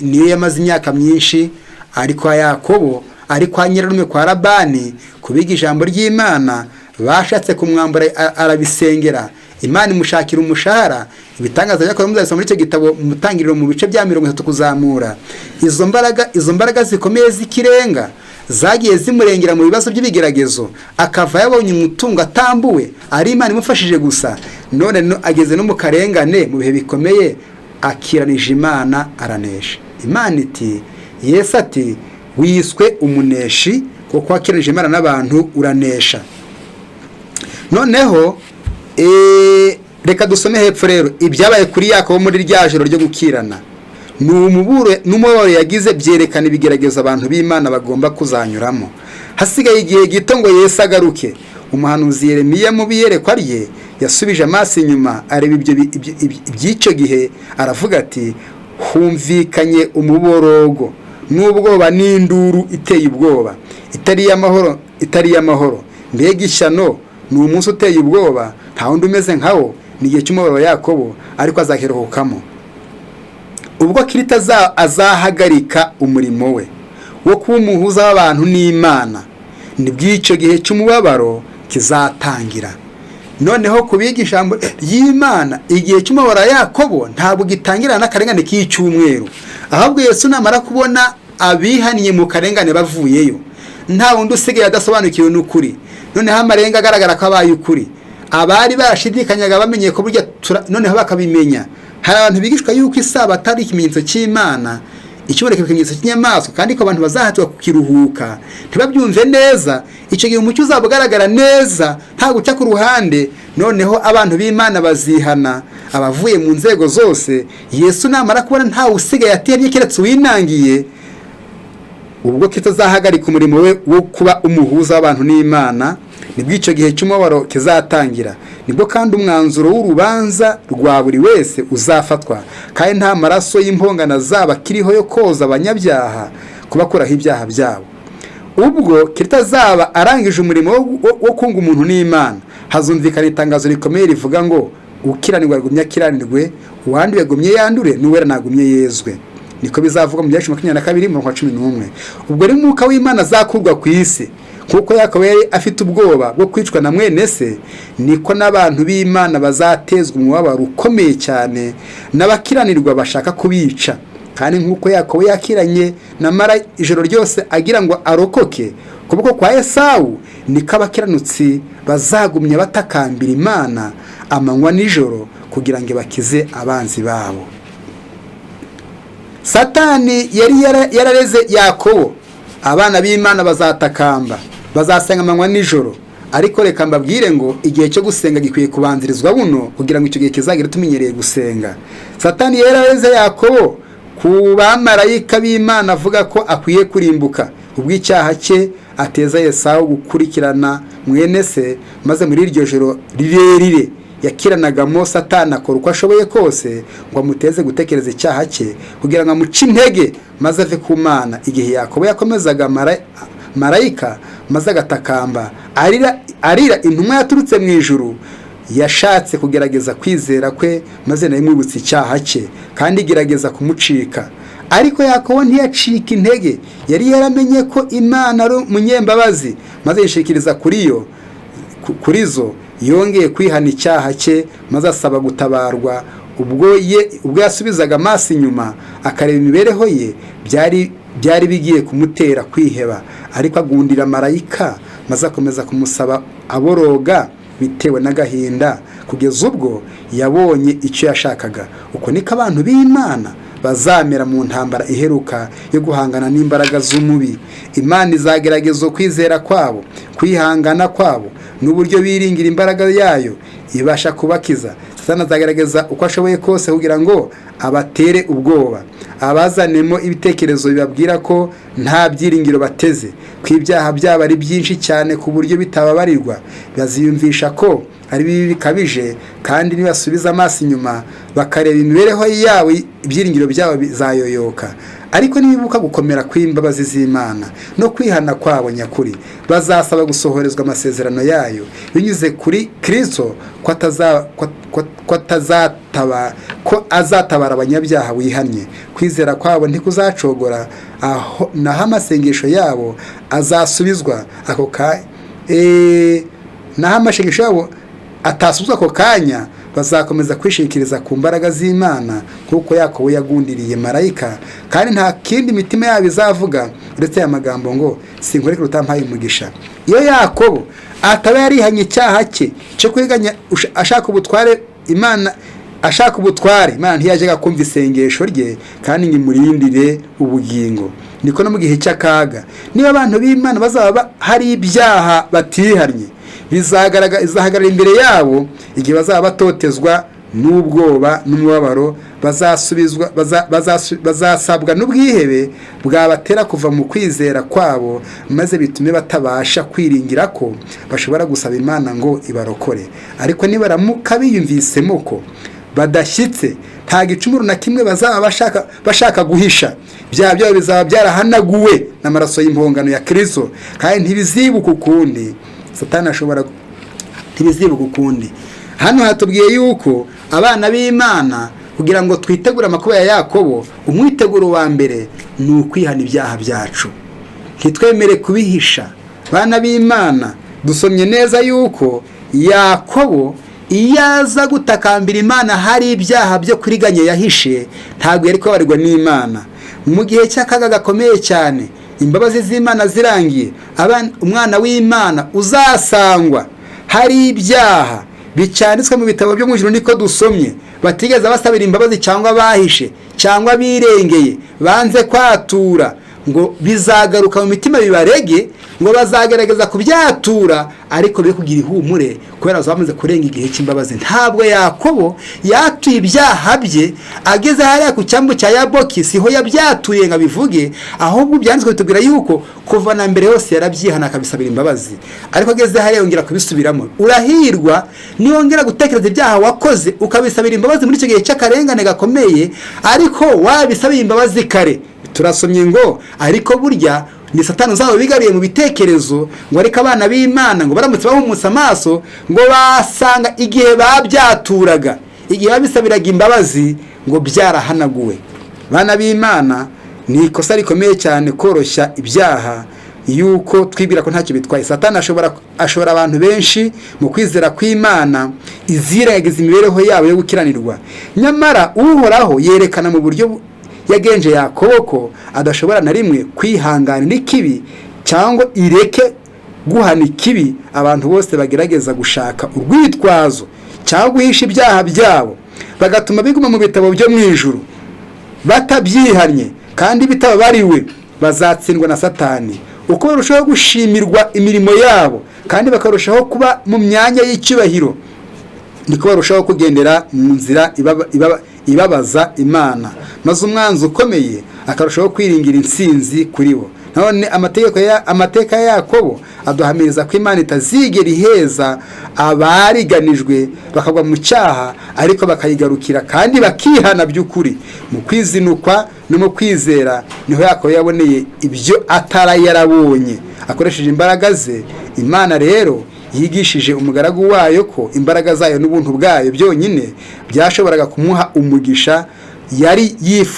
S1: niyo yamaze imyaka myinshi ari kwa Yakobo, ari kwa nyirarume kwa Labani, kubiga ijambo ry'Imana. Bashatse kumwambura, arabisengera, Imana imushakira umushahara. Ibitangaza byakorewe muzabisoma muri icyo gitabo mu Mutangiriro, mu bice bya 30 kuzamura. Izo mbaraga zikomeye z'ikirenga zagiye zimurengera mu bibazo by'ibigeragezo, akava yabonye umutungo atambuwe, ari Imana imufashije gusa. None ageze no mu karengane, mu bihe bikomeye, akiranije Imana aranesha. Imana iti, Yesu ati: "Wiswe umuneshi kuko wakiranije Imana n'abantu uranesha." Noneho reka dusome hepfo rero ibyabaye kuri Yakobo muri rya joro ryo gukirana. Ni umuburo n'umubabaro yagize byerekana ibigeragezo abantu b'Imana bagomba kuzanyuramo. Hasigaye igihe gito ngo Yesu agaruke. Umuhanuzi Yeremiya mu biyerekwa rye yasubije amaso inyuma, areba iby'icyo gihe, aravuga ati: "Humvikanye umuborogo n'ubwoba n'induru iteye ubwoba, itari iy'amahoro, itari iy'amahoro. Mbega ishyano! Ni umunsi uteye ubwoba, nta wundi umeze nkawo. Ni igihe cy'umubabaro wa Yakobo, ariko azakiruhukamo." Ubwo Kirita azahagarika umurimo we wo kuba umuhuza w'abantu n'Imana, nibwo icyo gihe cy'umubabaro kizatangira. Noneho ku biga ijambo ry'Imana, igihe cy'umubabaro wa Yakobo ntabwo gitangira n'akarengane k'icyumweru, ahubwo Yesu namara kubona abihannye mu karengane bavuyeyo, nta wundi usigaye adasobanukiwe n'ukuri, noneho amarenga agaragara ko abaye ukuri, abari barashidikanyaga bamenye ko burya noneho bakabimenya. Hari abantu bigishwa yuko Isabato ari ikimenyetso cy'Imana, icyumweru kikaba ikimenyetso cy'inyamaswa, kandi ko abantu bazahatirwa kukiruhuka, ntibabyumve neza. Icyo gihe umucyo uzaba ugaragara neza, nta guca ku ruhande. Noneho abantu b'Imana bazihana, abavuye mu nzego zose, Yesu namara kubona ntawe usigaye atihannye keretse uwinangiye. Ubwo kitazahagarika umurimo we wo kuba umuhuza w'abantu n'Imana, nibwo icyo gihe cy'umubabaro kizatangira. Nibwo kandi umwanzuro w'urubanza rwa buri wese uzafatwa, kandi nta maraso y'impongano azaba akiriho yo koza abanyabyaha, kubakuraho ibyaha byabo. Ubwo kitazaba arangije umurimo wo kunga umuntu n'Imana, hazumvikana itangazo rikomeye rivuga ngo: "Ukiranirwa agumye akiranirwe, uwanduye agumye yandure, n'uwera nagumye yezwe." Niko bizavuga mu Byahishuwe 22 umurongo wa 11. Ubwo rero Umwuka w'Imana azakurwa ku isi. Nk'uko Yakobo yari afite ubwoba bwo kwicwa na mwene se, niko n'abantu b'Imana bazatezwa umubabaro ukomeye cyane n'abakiranirwa bashaka kubica. Kandi nk'uko Yakobo yakiranye na mara ijoro ryose agira ngo arokoke ukuboko kwa Esawu, niko abakiranutsi bazagumya batakambira Imana amanywa nijoro kugira ngo bakize abanzi babo. Satani yari yarareze Yakobo, abana b'Imana bazatakamba, bazasenga amanywa nijoro. Ariko reka mbabwire ngo igihe cyo gusenga gikwiye kubanzirizwa buno, kugira ngo icyo gihe kizagere tumenyereye gusenga. Satani yarareze Yakobo ku bamarayika b'Imana, avuga ko akwiye kurimbuka ubw'icyaha cye ateza Esawu gukurikirana mwene se. Maze muri iryo joro rirerire yakiranagamo, Satani akora uko ashoboye kose ngo amuteze gutekereza icyaha cye, kugira ngo amuce intege maze ave ku Mana. Igihe Yakobo yakomezaga marayika maze agatakamba arira, arira, intumwa yaturutse mu ijuru yashatse kugerageza kwizera kwe, maze nayo imwibutsa icyaha cye kandi igerageza kumucika. Ariko Yakobo ntiyacika intege. Yari yaramenye ko Imana ari umunyembabazi, maze yishikiriza kuri yo kuri zo. Yongeye kwihana icyaha cye maze asaba gutabarwa. Ubwo yasubizaga amaso inyuma akareba imibereho ye, byari bigiye kumutera kwiheba, ariko agundira marayika maze akomeza kumusaba aboroga bitewe n'agahinda, kugeza ubwo yabonye icyo yashakaga. Uko niko abantu b'Imana bazamera mu ntambara iheruka yo guhangana n'imbaraga z'umubi. Imana izagerageza kwizera kwabo, kwihangana kwabo n'uburyo biringira imbaraga yayo ibasha kubakiza. Satani azagerageza uko ashoboye kose kugira ngo abatere ubwoba, abazanemo ibitekerezo bibabwira ko nta byiringiro bateze, ko ibyaha byabo ari byinshi cyane ku buryo bitababarirwa. Baziyumvisha ko ari bibi bikabije, kandi nibasubiza amaso inyuma bakareba imibereho yabo, ibyiringiro byabo bizayoyoka. Ariko nibibuka gukomera kw'imbabazi z'Imana no kwihana kwabo nyakuri, bazasaba gusohorezwa amasezerano yayo binyuze kuri Kristo, ko azatabara abanyabyaha wihannye. Kwizera kwabo ntikuzacogora, aho naho amasengesho yabo azasubizwa ako ka naho amasengesho yabo atasubizwa ako kanya, bazakomeza kwishingikiriza ku mbaraga z'Imana nk'uko Yakobo yagundiriye marayika, kandi nta kindi imitima yabo izavuga uretse aya magambo ngo: "Sinkureka utampaye umugisha." Iyo Yakobo ataba yarihanye icyaha cye cyo kwiganya ashaka ubutware Imana, ashaka ubutware, Imana ntiyajyaga kumva isengesho rye kandi ngo imurindire ubugingo. Niko no mu gihe cy'akaga, niba abantu b'Imana bazaba hari ibyaha batihannye, bizahagarara imbere yabo igihe bazaba batotezwa n'ubwoba n'umubabaro, bazasubizwa bazasabwa n'ubwihebe bwabatera kuva mu kwizera kwabo, maze bitume batabasha kwiringira ko bashobora gusaba Imana ngo ibarokore. Ariko nibaramuka biyumvisemo ko badashyitse, nta gicumuro na kimwe bazaba bashaka guhisha, ibyaha byabo bizaba byarahanaguwe n'amaraso y'impongano ya Kristo, kandi ntibizibuka ukundi. Satani ashobora, ntibizibuka ukundi. Hano hatubwiye yuko abana b'Imana, kugira ngo twitegure amakuba ya Yakobo, umwiteguro wa mbere ni ukwihana ibyaha byacu, ntitwemere kubihisha. Bana b'Imana, dusomye neza yuko Yakobo iyo aza gutakambira Imana hari ibyaha byo kuriganya yahishe, ntabwo yari kubabarirwa n'Imana. Mu gihe cy'akaga gakomeye cyane, imbabazi z'Imana zirangiye, umwana w'Imana uzasangwa hari ibyaha bicyanditswe mu bitabo byo mu ijuru, niko dusomye, batigeze basabira imbabazi cyangwa bahishe cyangwa birengeye, banze kwatura, ngo bizagaruka mu mitima bibarege, ngo bazagerageza kubyatura ariko be kugira ihumure, kubera bamaze kurenga igihe cy'imbabazi. Ntabwo Yakobo yatuye ibyaha bye ageze hariya ku cyambu cya Yaboki, siho yabyatuye ngo abivuge, ahubwo byanditswe bitubwira yuko kuva na mbere hose yarabyihana akabisabira imbabazi, ariko ageze hariya yongera kubisubiramo. Urahirwa niwongera gutekereza ibyaha wakoze ukabisabira imbabazi muri icyo gihe cy'akarengane gakomeye, ariko wabisabiye imbabazi kare. Turasomye ngo ariko burya ni Satani uzaba bigaruye mu bitekerezo, ngo ariko abana b'Imana ngo baramutse bahumutse amaso, ngo basanga igihe babyaturaga, igihe babisabiraga imbabazi, ngo byarahanaguwe. Bana b'Imana, ni ikosa rikomeye cyane koroshya ibyaha yuko twibwira ko ntacyo bitwaye. Satani ashobora abantu benshi mu kwizera kw'Imana izirengagiza imibereho yabo yo gukiranirwa. Nyamara Uhoraho yerekana mu buryo yagenje Yakobo ko adashobora na rimwe kwihanganira ikibi cyangwa ireke guhana ikibi. Abantu bose bagerageza gushaka urwitwazo cyangwa guhisha ibyaha byabo bagatuma biguma mu bitabo byo mu ijuru batabyihannye kandi bitababariwe, bazatsindwa na Satani. Uko barushaho gushimirwa imirimo yabo kandi bakarushaho kuba mu myanya y'icyubahiro, niko barushaho kugendera mu nzira ibabaza Imana, maze umwanzi ukomeye akarushaho kwiringira intsinzi kuri bo. None amategeko ya amateka ya Yakobo aduhamiriza ko Imana itazigera iheza abariganijwe bakagwa mu cyaha, ariko bakayigarukira kandi bakihana by'ukuri. Mu kwizinukwa no mu kwizera niho Yakobo yaboneye ibyo atara yarabonye akoresheje imbaraga ze. Imana rero yigishije umugaragu wayo ko imbaraga zayo n'ubuntu bwayo byonyine byashoboraga kumuha umugisha yari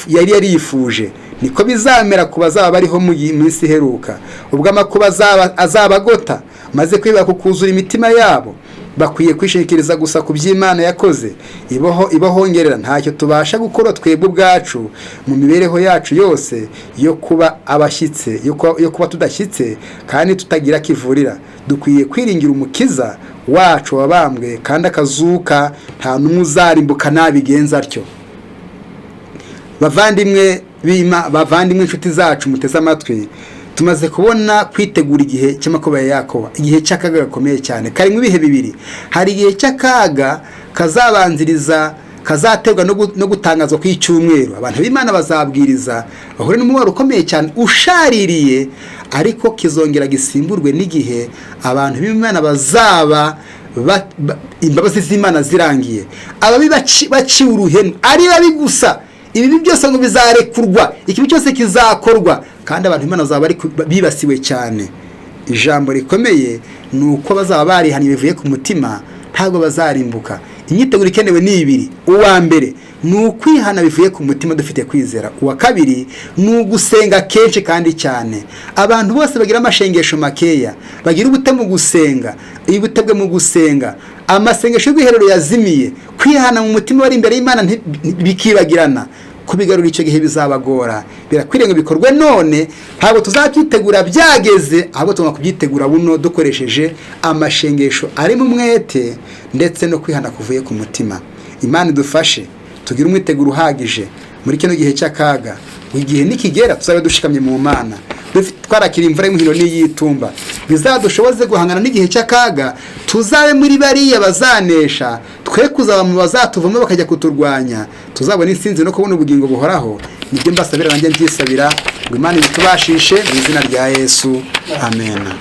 S1: yarifuje. Niko bizamera ku bazaba bariho mu minsi iheruka, ubwo amakuba azabagota maze kwiba kukuzura imitima yabo. Bakwiye kwishingikiriza gusa ku by'Imana yakoze ibaho ibahongerera. Ntacyo tubasha gukora twebwe ubwacu mu mibereho yacu yose yo kuba abashyitse, yo kuba tudashyitse kandi tutagira kivurira. Dukwiye kwiringira Umukiza wacu wabambwe kandi akazuka. Nta n'umwe uzarimbuka nabigenza atyo. Bavandimwe b'Ima, bavandimwe, inshuti zacu muteze amatwi, tumaze kubona kwitegura igihe cy'amakuba ya Yakobo, igihe cy'akaga gakomeye cyane karimo ibihe bibiri. Hari igihe cy'akaga kazabanziriza, kazaterwa no gutangazwa kw'icyumweru. Abantu b'Imana bazabwiriza, bahure n'umubabaro ukomeye cyane ushaririye, ariko kizongera gisimburwe n'igihe abantu b'Imana bazaba imbabazi z'Imana zirangiye, ababi baciwe uruhenu, ari babi gusa. Ibibi byose ngo bizarekurwa, ikibi cyose kizakorwa, kandi abantu b'Imana bazaba bibasiwe cyane. Ijambo rikomeye ni uko bazaba barihannye bivuye ku mutima, ntabwo bazarimbuka. Imyiteguro ikenewe ni ibiri: uwa mbere ni ukwihana bivuye ku mutima dufite kwizera, uwa kabiri ni ugusenga kenshi kandi cyane. Abantu bose bagira amashengesho makeya, bagira ubute mu gusenga, ubutebwe mu gusenga, amasengesho y'ubwiherero yazimiye, kwihana mu mutima bari imbere y'Imana bikibagirana, kubigarura icyo gihe bizabagora. Birakwiriye ngo bikorwe none. Ntabwo tuzabyitegura byageze, ahubwo tugomba kubyitegura buno dukoresheje amashengesho arimo umwete ndetse no kwihana kuvuye ku mutima. Imana idufashe tugire umwiteguro uhagije muri kino gihe cy'akaga. Igihe nikigera tuzabe dushikamye mu Mana, twarakira imvura y'umuhindo n'iy'itumba, bizadushoboze guhangana n'igihe cy'akaga. Tuzabe muri bariya bazanesha, twe kuzaba mu bazatuvamo bakajya kuturwanya. Tuzabona intsinzi no kubona ubugingo buhoraho. Nibyo mbasabira, nanjye mbyisabira, ngo Imana ibitubashishe mu izina rya Yesu. Amen.